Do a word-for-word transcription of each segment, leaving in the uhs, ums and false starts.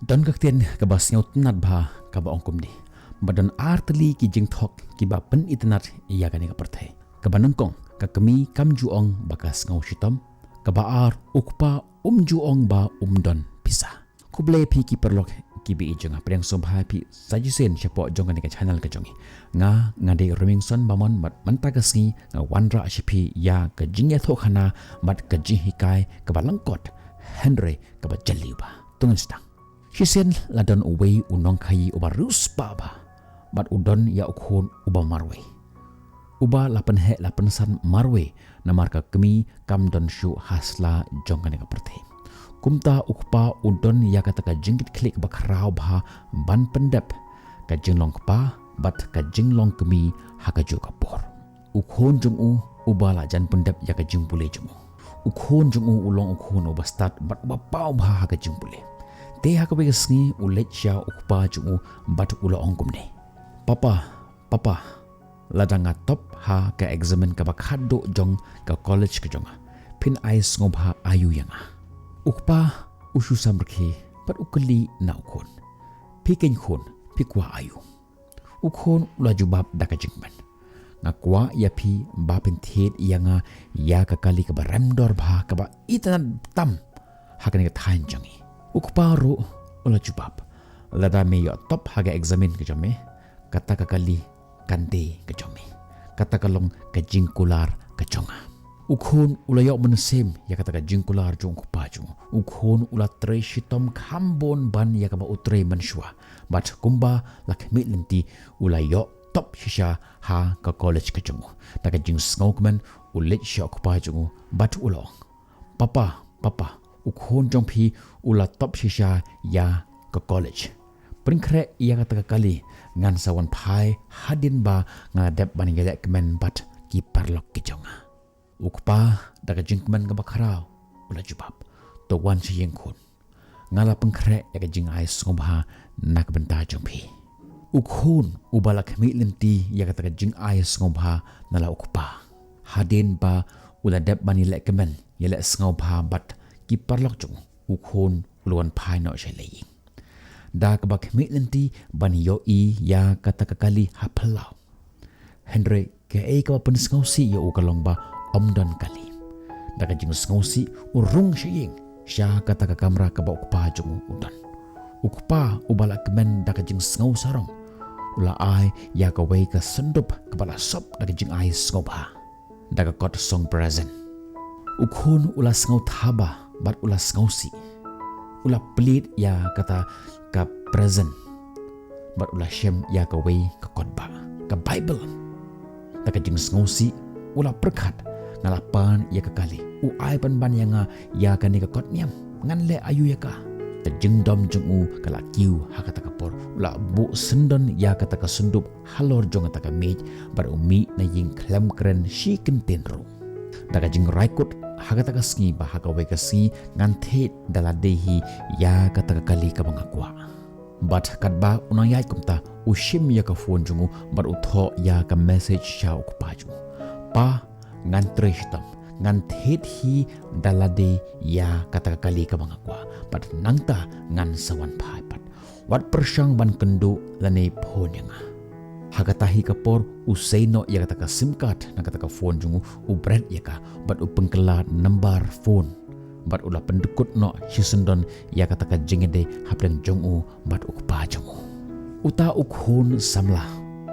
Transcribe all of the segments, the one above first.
Don ka ktien kaba sngewtynnat bha kaba ong kumne, ba don ar tylli ki jingthok kiba pynitynnat ïa kane ka pyrthei. Kaba nyngkong, ka kmie kam ju ong ba ka sngew shitom. Kaba ar, u kpa um ju ong ba um don pisa. Khublei phi ki paralok kiba ïeit jong nga, pdiang sngewbha phi sa shisien shapoh jong kane ka channel ka jong ngi. Nga, nga dei Remingson Bamon, bad mynta ka sngi nga wanrah sha phi ïa ka jingïathuhkhana bad ka jinghikai kaba lyngkot hynrei kaba jylliew bha. To ngin sdang. Shisien la don uwei u nongkhaïi uba riewspah bha, bad u don ïa u khun uba marwei, uba la pynheh la pynsan marwei namar ka kmie kam don shuh ha sla jong kane ka pyrthei. Kumta u kpa u don ïa kata ka jingkitkhlieh bakhraw bha ban pyndep ka jinglong kpa bad ka jinglong kmie ha kajuh ka por. U khun jong u uba la jan pyndep ïa ka jingpule jong u. U khun jong u u long u khun uba stad bad uba paw bha ha ka jingpule. Te ha kawei ka sngi u leit sha u kpa jong u bad u la ong kumne, "Papa, papa, lada nga top ha ka eksamin kaba khatduh jong ka college ka jong nga, phin ai sngewbha aïu ïa nga?" U kpa u shu sam rkhie bad u kylli na u khun, "Phi keiñ khun, phi kwah aïu?" U khun u la jubab da ka jingkmen, "Nga kwah ïa phi ba phin thied ïa nga ïa ka kali kaba rem dor bha, kaba itynnad tam ha kane ka thaiñ jong ngi." U kpa ruh u la jubab, "Lada me ïoh top ha ka eksamin ka jong me, kata ka kali kan dei ka jong me. Kata ka long ka jingkular ka jong nga." U khun u la ïoh mynsiem ïa kata ka jingkular jong u kpa jong u. U khun u la trei shitom kham bun ban ïa kaba u trei mynshuwa. Bad kumba la khmih lynti u la ïoh top shisha ha ka college ka jong u. Da ka jingsngewkmen u leit sha u kpa jong u bad u la ong, "Papa, papa, u khun jong phi u la top shisha ïa ka college. Pynkhreh ïa kata ka kali, ngan sa wan phai hadien ba nga la dep ban ïaleh kmen bad ki paralok ki jong nga." U kpa da ka jingkmen kaba khraw u la jubab, "To wan sha ïing khun. Nga la pynkhreh ïa ka jingai sngewbha na ka bynta jong phi." U khun uba la khmih lynti ïa kata ka jingai sngewbha na la u kpa, hadien ba u la dep ban ïaleh kmen, ïaleh sngewbha bad ki paralok jong u, u khun u la wan phai noh sha la ïing da kaba khmih lynti ban ïohi ïa kata ka kali ha phyllaw. Hynrei kaei kaba pynsngewsih ïa u ka long ba ym don kali. Da ka jingsngewsih u rung sha ïing, sha kata ka kamra kaba u kpa jong u u don. U kpa uba la kmen da ka jingsngewsarong u la ai ïa kawei ka syndup kaba la sop da ka jingai sngewbha da ka kot song present. U khun u la sngewthaba bad u la sngewsih. U la plie ïa kata ka present bad u la shem ïa kawei ka kot ba ka Baibl. Da ka jingsngewsih u la pyrkhat, "Nga la pan ïa ka kali, u ai pynban ïa nga ïa kane ka kot niam, ngan leh aïu ïa ka?" Ka jingdom jong u ka la kiew ha kata ka por. U la buh syndon ïa kata ka syndup halor jong kata ka miej bad u mih na ïing khlem kren shi kyntien ruh. Da ka jingrai kut ha kata ka sngi ba ha kawei ka sngi ngan thied da lade hi ïa kata ka kali kaba nga kwah. Bad katba u nang ïaid kumta u shim ïa ka phone jong u bad u thoh ïa ka message sha u kpa jong u, "Pa, ngan trei shitom, ngan thied hi da lade ïa kata ka kali kaba nga kwah, bad nangta ngan sa wan phai pat. Wat pyrshang ban kynduh lane phone ïa nga." Ha kata hi ka por u sei noh ïa kata ka sim card na kata ka phone jong u, u bret ïa ka bad u pynkylla number phone bad u la pyndkut noh shisyndon ïa kata ka jingïadei hapdeng jong u bad u kpa jong u. Uta u khun samla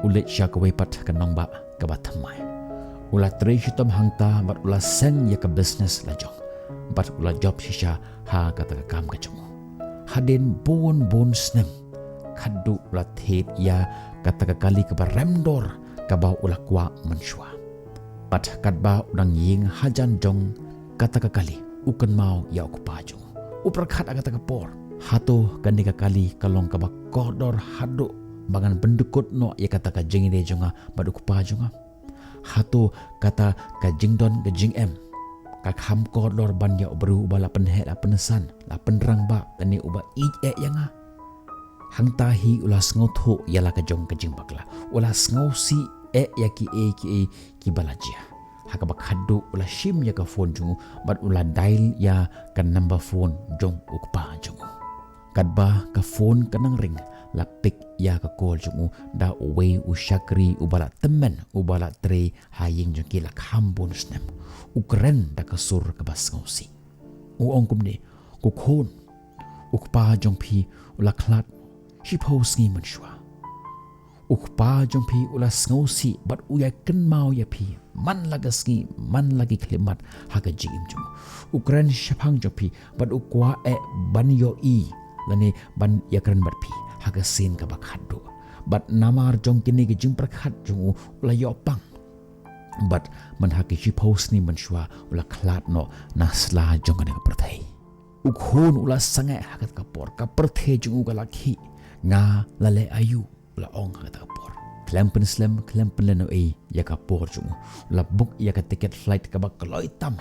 u leit sha kawei pat ka nongbah kaba thymmai. U la trei shitom hangta bad u la seng ïa ka business la jong bad u la jop shisha ha kata ka kam ka jong u. Hadien bun bun snem khatduh u la thied ïa kata ka kali kaba rem dor kaba u la kwah mynshuwa. Bad katba u dang ïeng hajan jong kata ka kali u kynmaw ïa u kpa jong u. U pyrkhat ha kata ka por, "Hato kane ka kali ka long kaba kordor haduh ba ngan pyndkut noh ïa kata ka jingïadei jong nga bad u kpa jong nga? Hato kata ka jingdon ka jingem ka kham kordor ban ïa u briew uba la pynheh la pynsan, la pynrangbah lane uba ïeit eh ïa nga?" Hangta hi u la sngewthuh ïa la ka jong ka jingbakla. U la sngewsih eh ïa kiei kiei kiba la jia. Ha kaba khatduh u la shim ïa ka phone jong u bad u la dial ïa ka number phone jong u kpa jong u. Katba ka phone ka nang ring, la pick ïa ka call jong u da uwei u shakri uba la tymmen, uba la trei ha ïing jong ki la kham bun snem. U kren da ka sur kaba sngewsih. U ong kumne, "Ko khun, u kpa jong phi u la khlad shiphew sngi mynshuwa. U kpa jong phi u la sngewsih bad u ïakynmaw ïa phi man la ka sngi man la ki khyllipmat ha ka jingim jong u. U kren shaphang jong phi bad u kwah eh ban ïohi lane ban ïakren bad phi ha ka sien kaba khatduh. Bad namar jong kine ki jingpyrkhat jong u, u la ïoh pang. Bad man ha ki shiphew sngi mynshuwa u la khlad noh na sla jong kane ka pyrthei." U khun u la sangeh ha kata ka por, ka pyrthei jong u ka la khih. "Nga la leh aïu?" u la ong ha kata ka por. Khlem pynslem, khlem pynlehnohei ïa ka por jong u, u la book ïa ka ticket flight kaba kloi tam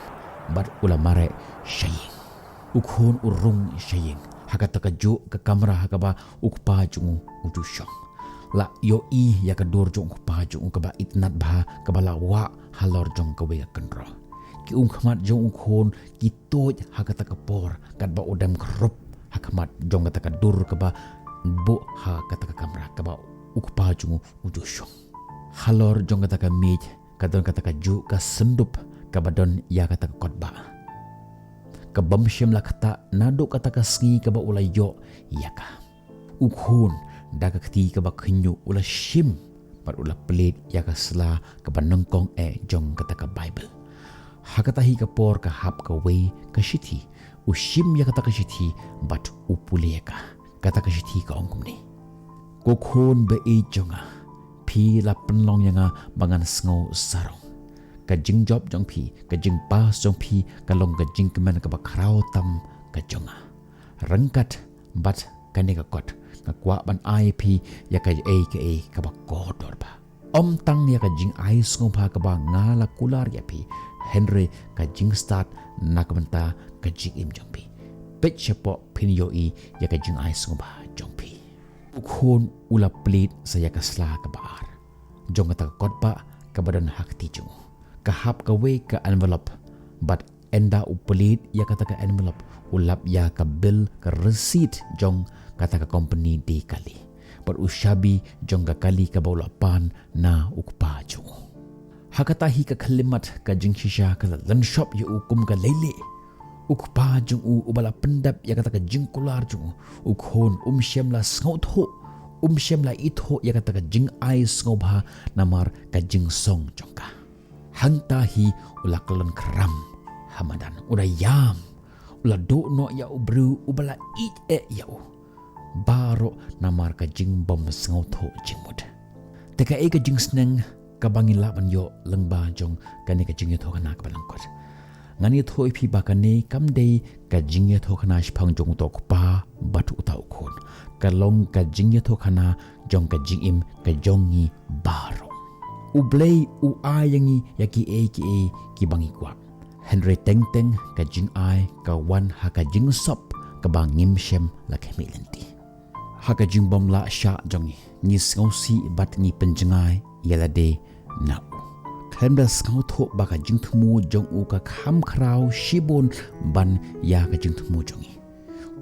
bad u la mareh sha ïing. U khun u rung sha ïing ha kata kajuh ka kamra ha kaba u kpa jong u u ju shong. La ïohi ïa ka dur jong u kpa jong u kaba itynnad bha, kaba la wah halor jong kawei ka kynroh. Ki umkhmat jong u khun ki tuid ha kata ka por katba u dem khrup ha khmat jong kata ka dur kaba buh ha kata ka kamra kaba u kpa jong u u ju shong. Halor jong kata ka miej ka don kata kajuh ka syndup kaba don ïa kata ka kot bah, kaba ym shym la ktah naduh kata ka sngi kaba u la ïoh ïa ka. U khun da ka kti kaba khynñiuh u la shim bad u la plied ïa ka sla kaba nyngkong eh jong kata ka Baibl. Ha kata hi ka por ka hap kawei ka shithi. U shim ïa kata ka shithi bad u pule ïa ka. Kata ka shithi ka ong kumne: "Ko khun ba ïeit jong nga, phi la pynlong ïa nga ba ngan sngew sarong. Ka jingjop jong phi, ka jingpass jong phi ka long ka jingkmen kaba khraw tam ka jong nga. Ryngkat bad kane ka kot, nga kwah ban ai phi ïa kaei kaei kaba kordor bha. Ym tang ïa ka jingai sngewbha kaba nga la kular ïa phi, hynrei ka jingstad na ka bynta ka jingim jong phi. Peit shapoh, phin ïohi ïa ka jingai sngewbha jong phi." U khun u la plied sa ïa ka sla kaba ar jong kata ka kot bah kaba don ha kti jong u. Ka hap kawei ka envelope bad ynda u plied ïa kata ka envelope, u lap ïa ka bill, ka receipt jong kata ka kompani die kali bad u shabi jong ka kali kaba u la pan na u kpa jong u. Ha kata hi ka khyllipmat ka jingshisha ka la lynshop ïa u kum ka leilieh. U kpa jong u uba la pyndep ïa kata ka jingkular jong u, u khun um shym la sngewthuh, um shym la ithuh ïa kata ka jingai sngewbha namar ka jingsong jong ka. Hangta hi u la kyllon khram ha madan, u la ïam, u la duh noh ïa u briew uba la ïeit eh ïa u baroh namar ka jingbym sngewthuh jingmut. Te kaei ka jingsneng kaba ngi lah ban ïoh lyngba jong kane ka jingïathuhkhana kaba lyngkot? Ngan ïathuh ïa phi ba kane kam dei ka jingïathuhkhana shaphang jong uta u kpa bad uta u khun. Ka long ka jingïathuhkhana jong ka jingim ka jong ngi baroh. U Blei u ai ïa ngi ïa kiei kiei kiba ngi kwah. Hynrei teng teng ka jingai ka wan ha ka jingsop kaba ngim shym la khmih lynti. Ha ka jingbym lah shah jong ngi, ngi sngewsih bad ngi pynjngai ïa lade na u, khlem da sngewthuh ba ka jingthmu jong u ka kham khraw shibun ban ïa ka jingthmu jong ngi.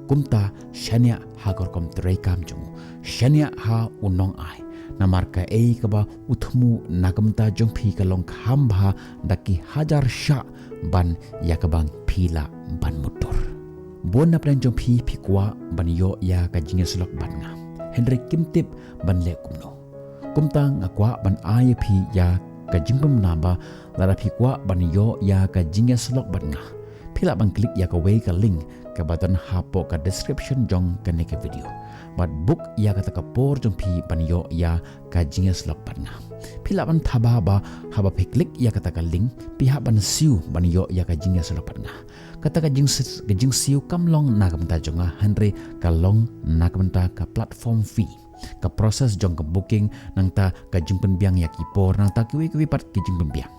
Kumta shaniah ha ka rukom treikam jong u, shaniah ha u nongai. Namar kaei kaba u thmu na ka bynta jong phi ka long kham bha da ki hajar shah ban ïa kaba phi lah ban mutdur. Bun na pdeng jong phi phi kwah ban ïoh ïa ka jingïasyllok bad nga, hynrei kim tip ban leh kumno. Kumta nga kwah ban ai ïa phi ïa ka jingpynbna ba lada phi kwah ban ïoh ïa ka jingïasyllok bad nga, phi lah ban klik ïa kawei ka link kaba don hapoh ka description jong kane ka video bad book ïa kata ka por jong phi ban ïoh ïa ka jingïasyllok bad nga. Phi lah ban thaba ba haba phi klik ïa kata ka link, phi hap ban siew ban ïoh ïa ka jingïasyllok bad nga. Kata ka jingsi-, ka jingsiew kam long na ka bynta jong nga, hynrei ka long na ka bynta ka platform fee, ka process jong ka booking, nangta ka jingpynbiang ïa ki por, nangta kiwei kiwei pat ki jingpynbiang.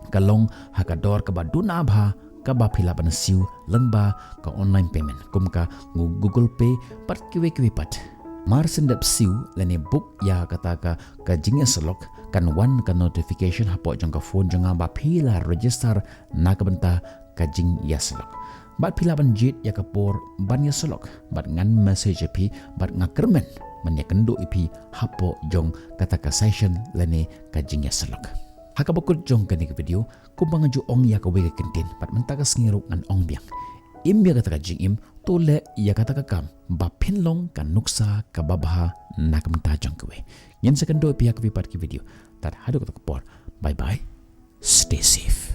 Ka long ha ka dor kaba duna bha kaba phi lah ban siew lyngba ka online payment, kum ka Gu-, Google Pay bad kiwei kiwei pat. Mar shen dep siew lane book ïa kata ka, ka jingïasyllok, kan wan ka notification hapoh jong ka phone jong nga ba phi la register na ka bynta ka jingïasyllok. Bad phi lah ban jied ïa ka por ban ïasyllok, bad ngan message ïa phi, bad nga kyrmen ban ïakynduh ïa phi hapoh jong kata ka session lane ka jingïasyllok. Ha kaba kut jong kane ka video, kumba nga ju ong ïa kawei ka kyntien, bad mynta ka sngi ruh ngan ong biang. Im ïa kata ka jingim, to leh ïa kata ka kam ba phin long ka nuksa kaba bha na ka bynta jong kiwei. Ngin sa ïakynduh ïa phi ha kawei pat ka video. Tad haduh kata ka por. Bye bye. Stay safe.